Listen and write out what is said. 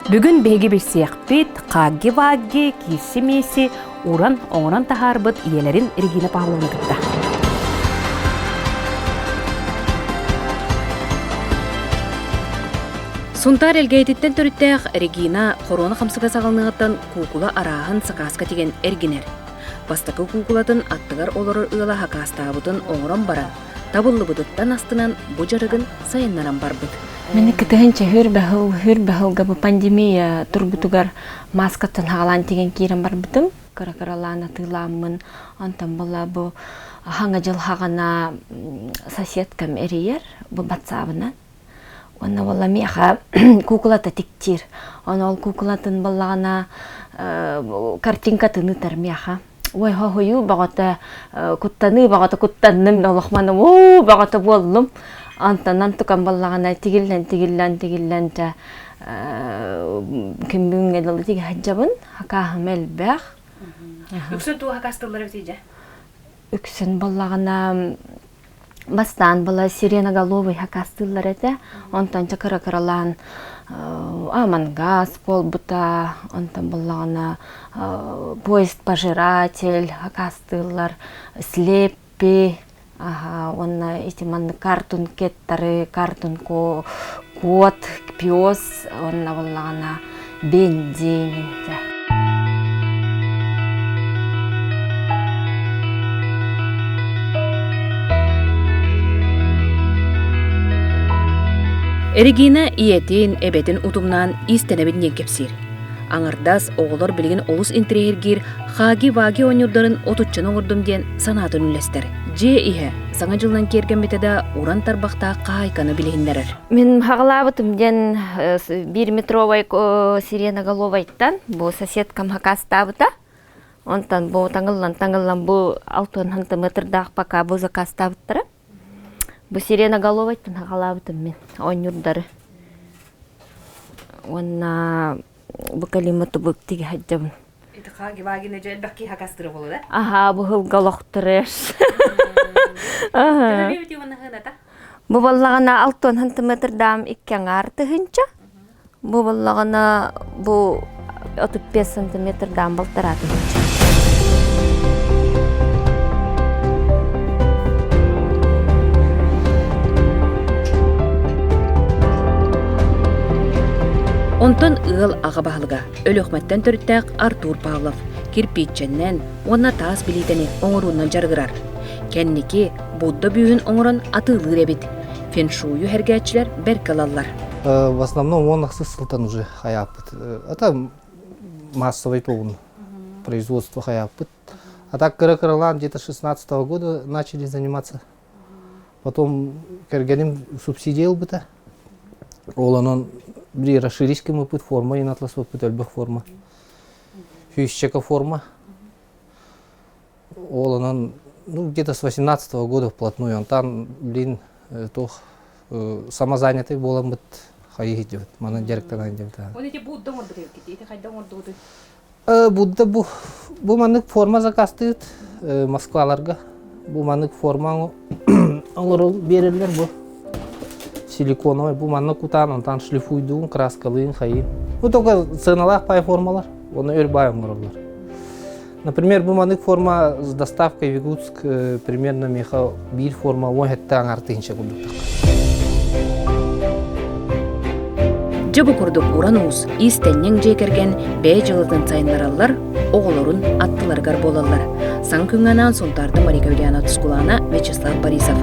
Бүгүн биһиги билсиэхпит Хагги-Вагги, Кисси-Миси уран оҥорон таһаарбыт ийэлэрин Регина Павловна кытта. Сунтаар Элгээйититтэн төрүттээх Регина хоруона хамсыга саҕаланыаҕыттан куукула арааһын сакааска тигэн эргинэр. Бастакы куукулатын аттыгар олорор ыала хакаастаабытын оҥорон баран, табыллыбытыттан астынан бу дьарыгын сайыннаран барбыт. Мин кытыһын чөһүр баһыл, хүр баһылга бу пандемия турбутугар маскаттан хаалаан тигэн киирэн барбытым. Кыра-кыралаан атыылааммын, онтон была бу хаҥа дьыл хаҕана соседкам эрийэр, бу батсаабынан. Уонна буолла миэхэ куукулата тиктиир. Ону ол куукулатын буоллаҕына картинкатын ыытар миэхэ. Ой, хоһуйуу бөҕөтө, куттаныы бөҕөтө куттанным, олохманы уу бөҕөтө буоллум. Антонан тукан буоллаҕына тигиллэн, тигиллэн, тигиллэн дьэ күн дылы тигэ сылдьабын. Хакааһым элбэх. Үксүн туох хакаастыыллар эбитий дьэ? Үксүн буоллаҕына Бастаан была сиреноголовый хакастыыллар этэ. Онтон ча кыра-кыралаан амангас буолбута, онтон буллаҕына поезд пожиратель хакастыыллар, слеппи, уонна ити маннык картун кеттары, картун кот, пес, уонна буллаҕына бензин Регина ийэтин, эбэтин утумнаан иистэнэбин диэн кэпсиир. Аҥардас оҕолор билигин олус интэриэһиргиир Хаги-ваги оонньуурдарын отуччаны оҥордум диэн санаатын үллэстэр. Дьиэ иһэ Саҥа дьылынан киэргэммитэ да уран тарбахтаах хаһаайканы билиһиннэрэр. Мин хаҕалаабытым диэн биир метровай сиреноголовайтан бу соседкам хакастаабыта. Онтон бу таҥыллан таҥыллан бу алтыан сантиметрдаах пока бу заказтаабыттара. Бу сиреноголовайтан хаҕалаабытым мин оонньуурдары. Уонна бу кэлин тубук тиги сылдьабын. Ити хаги-вагины дьэ элбэх киһи хакастыра буолуо да? Аһаа, бу сылга олохтуреш. Бу буоллаҕына 60 сантиметрдаам икки аҥаар тыһыынча. Бу буоллаҕына бу 35 сантиметрдаам балтараа тыһыынча. Онтон ыал аҕа баһылыга Өлүөхмэттэн төрүттээх Артур Павлов кирпииччэннэн уонна таас билиитэни оҥоруунан дьарыгырар. Кэнники Будда бүүһүн оҥорон атыылыыр эбит. Фэншую сэргээччилэр бэркэ ылаллар. В основном он ахсыс сылтан уже хайааппыт. Это массовый тугун производство хайааппыт. А так кыра-кыралаан где-то 16 года начали заниматься. Потом кэргэним субсидия ылбыта. Ол онон били расширить гыммыппыт форма инатласпыппыт элбэх форма. Физическая форма. Ол онон, ну, где-то с 18 года вплотную, онтон, блин, туох самозанятый буоламмыт хайыы диэбит, манан дьарыктанан диэбит. Ол ити Будда оҥорбут эбиккит, ити хайда оҥордугутуй? Будда бу бу маннык форма заказтыыт Москваларга. Бу маннык форма оҥорол биэрэллэр бу. Силиконовай бу маннык кутаан, онтон шлифуйдуун, краскалыын, хайыын. Бу только сыаналаах пай формалар, оны өр бай оҥороллор. Например, бу маннык форма с доставкой в Якутск примерно миэхэ биир форма уон сэттэ аҥаар тыһыынча курдук Дьэ бу курдук уран уус, иистэнньэҥ дьиэ кэргэн бэйэ дьыалатын сайыннараллар, оҕолорун аттыларыгар буолаллар. Саҥа күҥҥэ анаан Сунтаарда Марика Ульяна Тускулаана, Вячеслав Борисов.